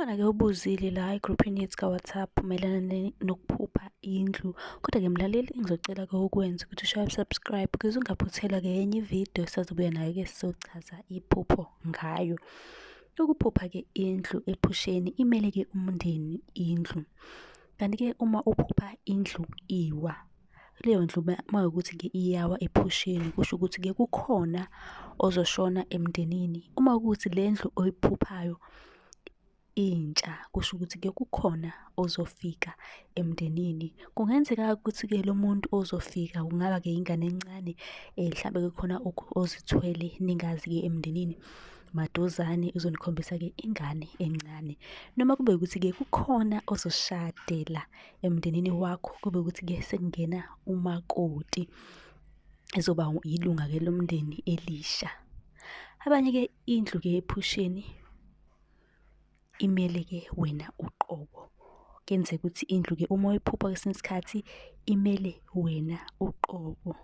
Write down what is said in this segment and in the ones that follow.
Khona-ke ubuzile la egruphini yethu ka-WhatsApp mayelana nokuphupha indlu. Kodwa-ke mlaleli, engizocela-ke ukwenza ukuthi ushaye u-subscribe ukuze ungaphuthelwa-ke enye ividiyo esizobuya nayo-ke sizochaza iphupho ngayo. Ukuphupha-ke indlu ephusheni imele-ke umndeni indlu. Kanti-ke uma uphupha indlu iwa, leyo ndlu uma kuwukuthi-ke iyawa ephusheni, kusho ukuthi-ke kukhona ozoshona emndenini. Uma kuwukuthi le ndlu oyiphuphayo intsha, kusho ukuthi-ke kukhona ozofika emndenini. Kungenzeka-ke ukuthi-ke lo muntu ozofika kungaba-ke ingane encane, hlampe-ke khona ozithwele ningazi-ke emndenini, maduzane uzonikhombisa-ke ingane encane. Noma kube ukuthi-ke kukhona ozoshadela emndenini wakho, kube ukuthi-ke sekungena umakoti, ezoba ilunga-ke lomndeni elisha. Abanye-ke indlu-ke ephusheni imele-ke wena uqobo. Kuyenzeka ukuthi indlu-ke uma uyiphupha kwesinye isikhathi imele wena uqobo,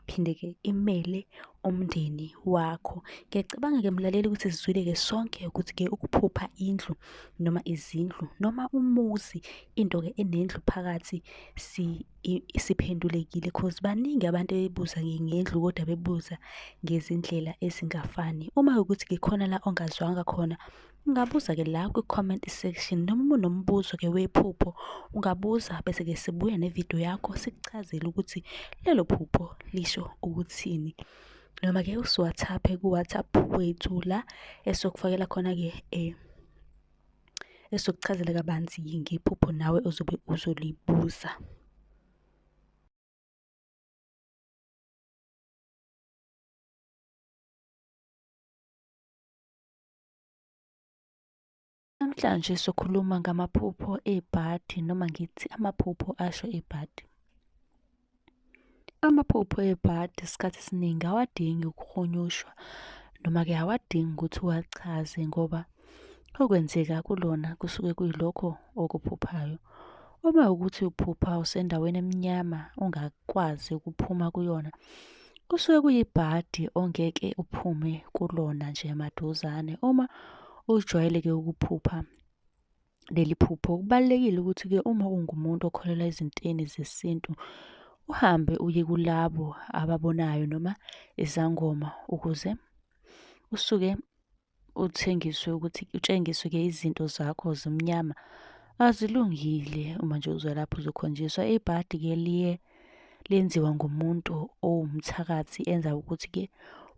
phinde-ke imele umndeni wakho. Ngiyacabanga-ke mlaleli ukuthi sizwile-ke sonke ukuthi-ke ukuphupha indlu noma izindlu noma umuzi, into-ke enendlu phakathi siphendulekile cause baningi abantu ebebuza ngendlu kodwa bebuza ngezindlela ezingafani. Uma kuwukuthi-ke khona la ongazwanga khona, ungabuza-ke la kwi-comment section noma uma unombuzo-ke wephupho ungabuza bese-ke sibuya nevidiyo yakho sikuchazele ukuthi lelo phupho lisho ukuthini. Noma-ke usi-WhatsApp-e ku-WhatsApp wethu la esizokufakela khona-ke esizokuchazela kabanzi ngephupho nawe ozobe uzolibuza. Namhlanje sokhuluma ngamaphupho ebhadi noma ngithi amaphupho asho ibhadi. Amaphupho ebhadi isikhathi esiningi awadingi ukuhunyushwa noma-ke awadingi ukuthi uwachaze ngoba okwenzeka kulona kusuke kuyilokho okuphuphayo. Uma kuwukuthi uphupha usendaweni emnyama ongakwazi ukuphuma kuyona, kusuke kuyibhadi ongeke uphume kulona nje maduzane. Uma ujwayele-ke ukuphupha leli phupho, kubalulekile ukuthi-ke uma ungumuntu okholelwa ezintweni zesintu, uhambe uye kulabo ababonayo noma izangoma ukuze usuke uthengiswe ukuthi utshengiswe-ke izinto zakho zimnyama azilungile. Uma nje uza lapho uzokhonjiswa. Ibhadi-ke liye lenziwa ngumuntu owumthakathi enza ukuthi-ke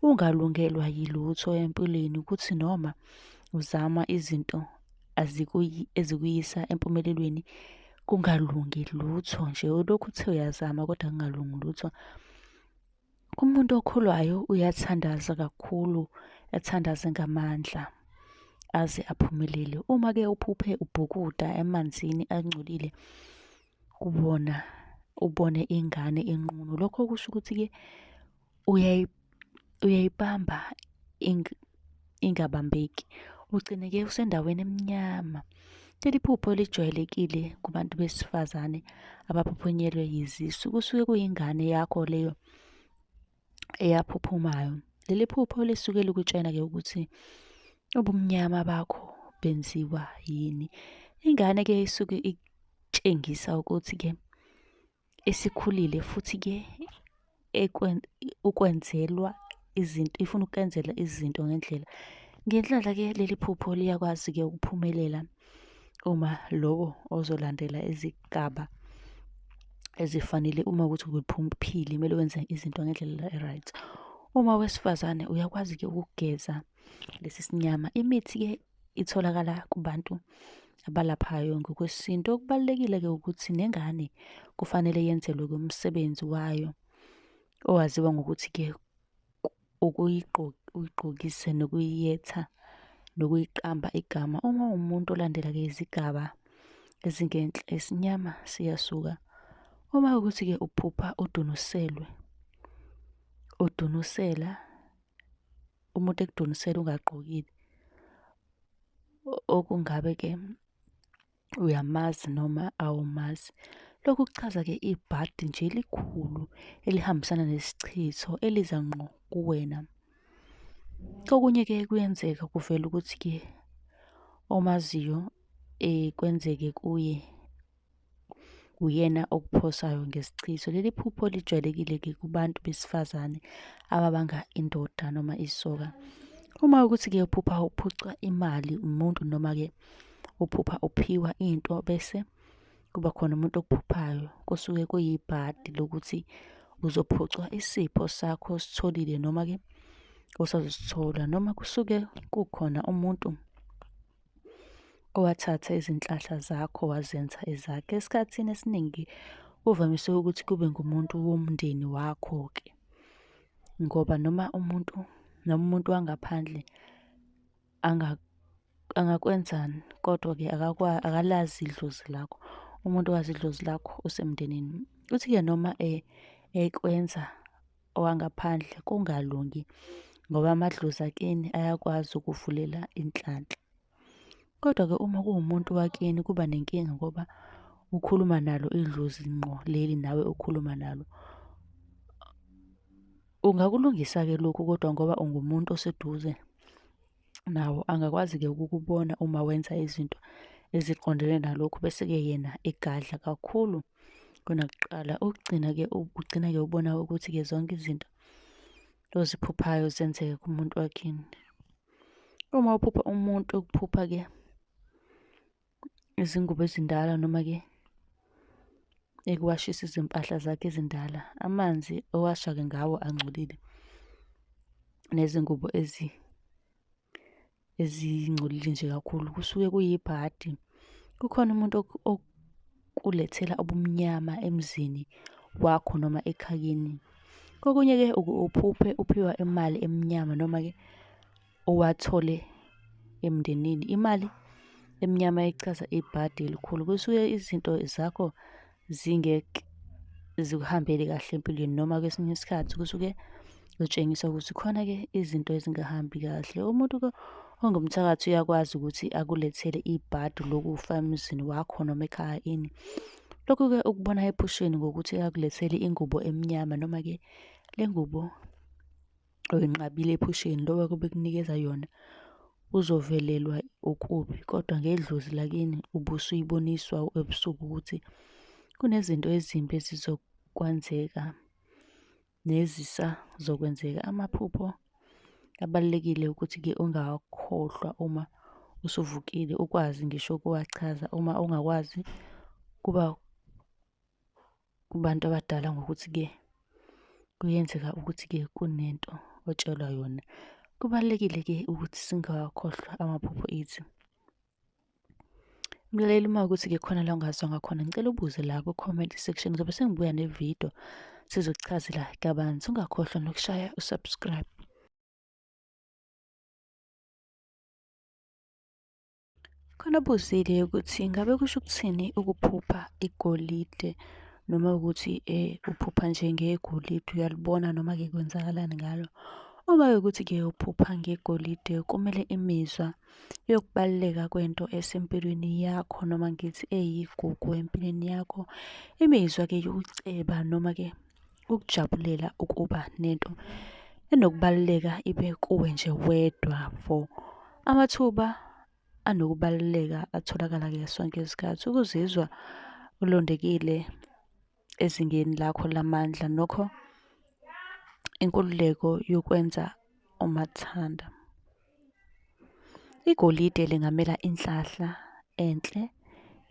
ungalungelwa yilutho empilweni, ukuthi noma uzama izinto ezikuyisa empumelelweni kungalungi lutho nje. Ulokhu uthe uyazama kodwa kungalungi lutho. Umuntu okholwayo uyathandaza kakhulu, athandaze ngamandla aze aphumelele. Uma-ke uphuphe ubhukuda emanzini angcolile, kubona ubone ingane inqunu, lokho kusho ukuthi-ke uyayibamba ingabambeki, ugcine-ke usendaweni emnyama. Leli phupho lijwayelekile kubantu besifazane abaphuphunyelwe yizisu, kusuke kuyingane yakho leyo eyaphuphumayo. Leli phupho lisuke likutshena-ke ukuthi ubumnyama bakho benziwa yini. Ingane-ke isuke ikutshengisa ukuthi-ke isikhulile futhi-ke ukwenzelwa izinto, ifuna ukwenzela izinto ngendlela. Ngenhlanhla-ke leli phupho liyakwazi-ke ukuphumelela uma lowo ozolandela izigaba ezifanele. Uma kuwukuthi ubuphuphile kumele wenze izinto ngendlela e-right. Uma wesifazane uyakwazi-ke ukugeza lesi sinyama. Imithi-ke itholakala kubantu abalaphayo ngokwesintu. Okubalulekile-ke ukuthi nengane kufanele yenzelwe umsebenzi wayo owaziwa ngokuthi-ke ukuyigqokisa nokuyiyetha nokuyiqamba igama. Uma uwumuntu olandela-ke izigaba ezingenhla, isinyama siyasuka. Uma kuwukuthi-ke uphupha udunuselwe, udunusela, umuntu ekudunusela ungagqokile, okungabe-ke uyamazi noma awumazi. Lokhu kuchaza-ke ibhadi nje elikhulu elihambisana nesichitho eliza ngqo kuwena. Kokunye-ke kuyenzeka kuvele ukuthi-ke omaziyo Kwenzeke kuye, uyena okuphosayo ngesichitho. Leli phupho lijwayelekile-ke kubantu besifazane ababanga indoda noma isoka. Uma kuwukuthi-ke uphupha uphucwa imali umuntu, noma-ke uphupha uphiwa into bese kuba khona umuntu okuphuphayo, kusuke kuyibhadi lokuthi uzophucwa isipho sakho ositholile, noma-ke osazosithola. Noma kusuke kukhona umuntu owathatha izinhlahla zakho wazenza ezakhe. Esikhathini esiningi kuvamise ukuthi kube ngumuntu womndeni wakho-ke, ngoba noma umuntu, noma umuntu wangaphandle angakwenzani, kodwa-ke akalazi idlozi lakho. Umuntu owazi idlozi lakho usemndenini. Kuthi-ke noma ekwenza owangaphandle kungalungi, ngoba amadlozi akini ayakwazi ukuvulela inhlanhla. Kodwa-ke uma kuwumuntu wakini kuba nenkinga ngoba ukhuluma nalo idlozi ngqo leli nawe okhuluma nalo. Ungakulungisa-ke lokhu kodwa ngoba ungumuntu oseduze nawo, angakwazi-ke ukukubona uma wenza izinto eziqondene nalokhu, bese-ke yena egadla kakhulu kunakuqala. Ukugcina-ke ugcina-ke ubona ukuthi-ke zonke izinto oziphuphayo zenzeka kumuntu wakini. Uma uphupha umuntu ekuphupha-ke izingubo ezindala, noma-ke ekuwashisa izimpahla zakhe ezindala, amanzi owasha-ke ngawo angcolile, nezingubo ezingcolile nje kakhulu, kusuke kuyibhadi. Kukhona umuntu okulethela ubumnyama emzini wakho noma ekhayeni. Kokunye-ke uke uphuphe uphiwa imali emnyama, noma-ke uwathole emndenini. Imali emnyama ichaza ibhadi elikhulu. Kusuke izinto zakho zingeke zikuhambele kahle empilweni, noma kwesinye isikhathi kusuke kutshengisa ukuthi khona-ke izinto ezingahambi kahle. Umuntu-ke ongumthakathi uyakwazi ukuthi akulethele ibhadi lokufa emzini wakho noma ekhaya kini. Lokhu-ke ukubona ephusheni ngokuthi akulethele ingubo emnyama, noma-ke le ngubo oyinqabile ephusheni, lo oyobe ekunikeza yona uzovelelwa okubi, kodwa ngedlozi lakini ubusuyiboniswa ebusuku ukuthi kunezinto ezimbi ezizokwenzeka nezisazokwenzeka. Amaphupho abalulekile ukuthi-ke ungawakhohlwa uma usuvukile, ukwazi ngisho ukuwachaza. Uma ungakwazi, kuba kubantu abadala ngokuthi-ke kuyenzeka ukuthi-ke kunento otshelwa yona. Kubalulekile-ke ukuthi singawakhohlwa amaphupho ethu. Mlaleli, uma kuwukuthi-ke khona la ongazwanga khona, ngicela ubuze la ku-comment section. Ngizobe sengibuya nevidiyo sizokuchazela kabanzi. Ungakhohlwa nokushaya u-subscribe. Khona obuzile ukuthi ngabe kusho ukuthini ukuphupha igolide noma ukuthi uphupha nje ngegolide uyalibona noma-ke kwenzakalani ngalo. Uma kuwukuthi-ke uphupha ngegolide kumele imizwa yokubaluleka kwento esempilweni yakho noma ngithi eyigugu empilweni yakho. Imizwa-ke yokuceba noma-ke ukujabulela ukuba nento enokubaluleka ibe kuwe nje wedwa vo. Amathuba anokubaluleka atholakala-ke sonke isikhathi. Ukuzizwa ulondekile ezingeni lakho lamandla, nokho inkululeko yokwenza umathanda. Igolide lingamela inhlahla enhle,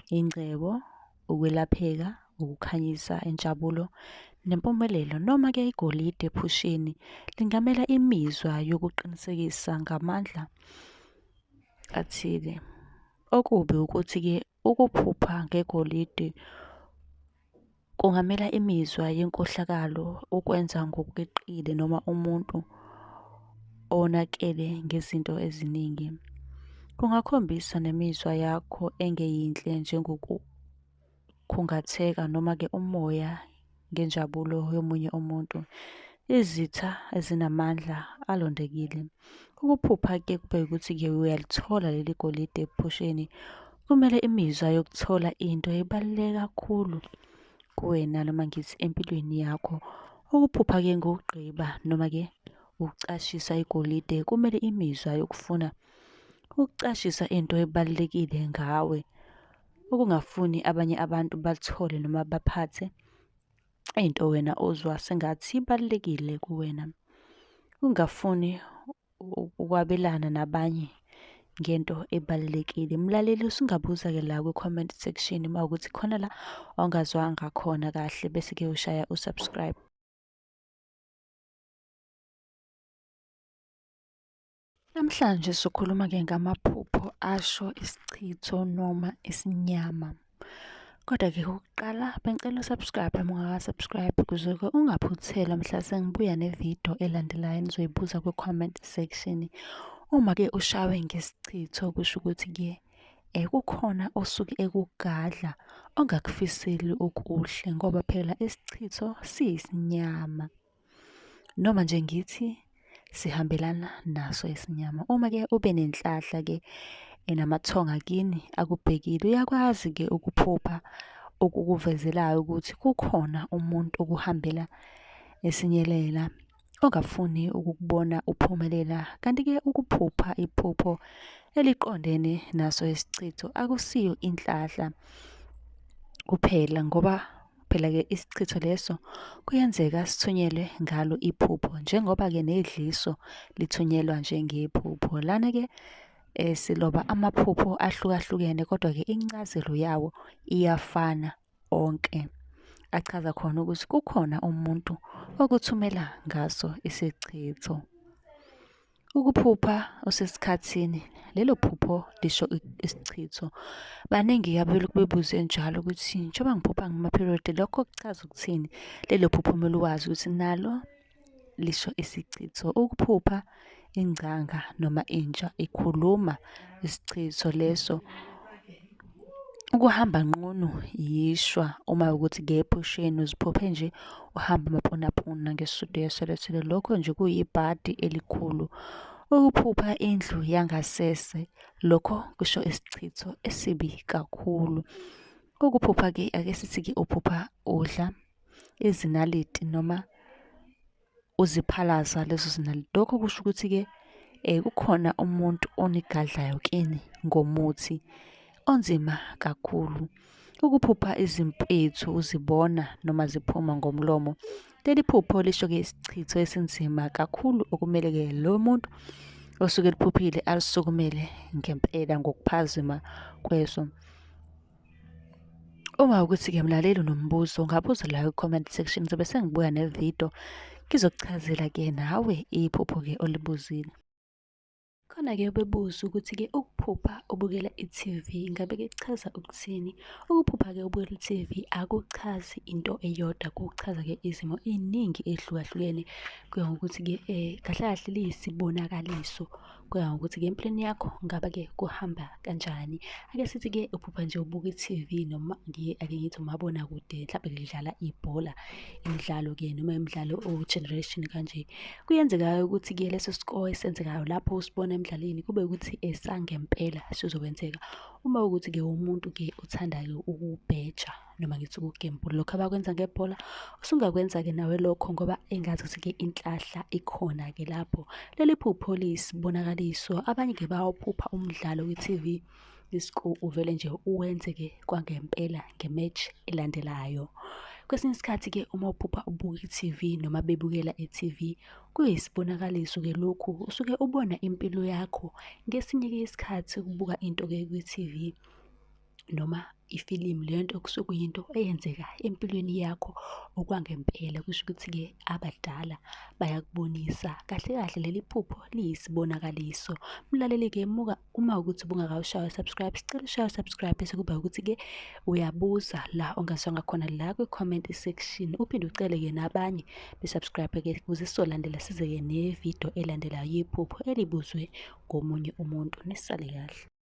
ingcebo, ukwelapheka, ukukhanyisa injabulo nempumelelo. Noma-ke igolide ephusheni lingamela imizwa yokuqinisekisa ngamandla athile. Okubi ukuthi-ke ukuphupha ngegolide kungamela imizwa yenkohlakalo, ukwenza ngokweqile noma umuntu owonakele ngezinto eziningi. Kungakhombisa nemizwa yakho engeyinhle njengokukhungatheka, noma-ke umoya ngenjabulo yomunye umuntu. Izitha ezinamandla alondekile. Ukuphupha-ke kube ukuthi-ke uyalithola leli golide ephusheni, kumele imizwa yokuthola into ebaluleke kakhulu kuwena noma ngithi empilweni yakho. Ukuphupha-ke ngokugqiba noma-ke ukucashisa igolide kumele imizwa yokufuna ukucashisa into ebalulekile ngawe. Ukungafuni abanye abantu bathole noma baphathe into wena ozwa sengathi ibalulekile kuwena. Ungafuni ukwabelana nabanye ngento ebalulekile. Mlaleli, usungabuza-ke la kwi-comment section uma kuwukuthi khona la ongazwanga khona kahle, bese-ke ushaya u-subscribe. Namhlanje sizokhuluma-ke ngamaphupho asho isichitho noma isinyama. Kodwa-ke okokuqala bengicela u-subscribe uma ungaka-subscribe ukuze-ke ungaphuthelwa mhla sengibuya nevidiyo elandelayo enizoyibuza kwi-comment section. Uma-ke ushawe ngesichitho kusho ukuthi-ke kukhona osuke ekugadla ongakufiseli okuhle ngoba phela isichitho siyisinyama. Noma nje ngithi sihambelana naso isinyama. Uma-ke ube nenhlahla-ke namathonga kini akubhekile, uyakwazi-ke ukuphupha okukuvezelayo ukuthi kukhona umuntu okuhambela esinyelela ongafuni ukukubona uphumelela. Kanti-ke ukuphupha iphupho eliqondene naso isichitho akusiyo inhlahla kuphela ngoba phela-ke isichitho leso kuyenzeka sithunyelwe ngalo iphupho njengoba-ke nedliso lithunyelwa njengephupho. Lana-ke siloba amaphupho ahlukahlukene kodwa-ke incazelo yawo iyafana onke. Achaza khona ukuthi kukhona umuntu okuthumela ngaso isichitho. Ukuphupha usesikhathini, lelo phupho lisho isichitho. Baningi-ke abelokhu bebuze njalo ukuthi njengoba ngiphupha ngama-period lokho kuchaza ukuthini? Lelo phupho kumele uwazi ukuthi nalo lisho isichitho. Ukuphupha ingcanga noma inja ikhuluma isichitho leso. Ukuhamba nqunu yishwa uma kuwukuthi-ke ephusheni uziphuphe nje uhamba amapunapuna ngesudi yeswelethwele, lokho nje kuyibhadi elikhulu. Ukuphupha indlu yangasese, lokho kusho isichitho esibi kakhulu. Ukuphupha-ke, ake sithi-ke uphupha udla izinaliti noma uziphalaza lezo zinaliti. Lokho kusho ukuthi-ke kukhona umuntu onigadlayo kini ngomuthi onzima kakhulu. Ukuphupha izimpethu uzibona noma ziphuma ngomlomo. Leli phupho lisho-ke isichitho esinzima kakhulu okumele-ke lo muntu osuke eliphuphile alisukumele ngempela ngokuphazima kweso. Uma ukuthi-ke mlaleli unombuzo ungabuza la kwi-comment section ngizobe sengibuya nevidiyo ngizokuchazela-ke nawe iphupho-ke olibuzile. Khona-ke ubebuza ukuthi-ke ukuphupha ubukela i-TV ngabe-ke kuchaza ukuthini? Ukuphupha-ke ubukela i-TV akuchazi into eyodwa, kuchaza-ke izimo ey'ningi ey'hlukahlukene. Kuya ngokuthi-ke kahle kahle liyisibonakaliso Kuya ngokuthi-ke empilweni yakho ngabe-ke kuhamba kanjani. Ake sithi-ke uphupha nje ubuka i-T_V noma ake ngithi umabonakude mhlampe lidlala ibhola, imidlalo-ke noma imidlalo o-Generation kanje. Kuyenzeka-ke ukuthi-ke leso score esenzekayo lapho usibona emdlalweni kube ukuthi esangempela sizokwenzeka. Uma kuwukuthi-ke uwumuntu-ke othandayo ukubheja noma ngithi ukugembula, lokhu abakwenza ngebhola usungakwenza-ke nawe lokho ngoba engazuthi-ke inhlahla ikhona-ke lapho. Leli phupho liyisibonakaliso, abanye-ke bayawuphupha umdlalo kwi-T_V, iscore uvele nje uwenze-ke kwangempela nge-match elandelayo. Kwesinye isikhathi-ke uma uphupha ubuka i-T_V noma bebukela i-T_V, kuyisibonakaliso-ke lokhu, usuke ubona impilo yakho. Ngesinye-ke isikhathi ukubuka into-ke kwi-T_V noma ifilimu leyo nto kusuke kuyinto eyenzeka empilweni yakho okwangempela. Kusho ukuthi-ke abadala bayakubonisa. Kahle kahle leli phupho liyisibonakaliso. Mlaleli-ke muka uma ukuthi ubungakawushayi u-subscribe, sicela ushaye u-subscribe bese kuba ukuthi-ke uyabuza la ongazwanga khona la kwi-comment section. Uphinde ucele-ke nabanye be-subscribe-ke ukuze sizolandela size-ke nevidiyo elandelayo yephupho elibuzwe ngomunye umuntu. Nisale kahle.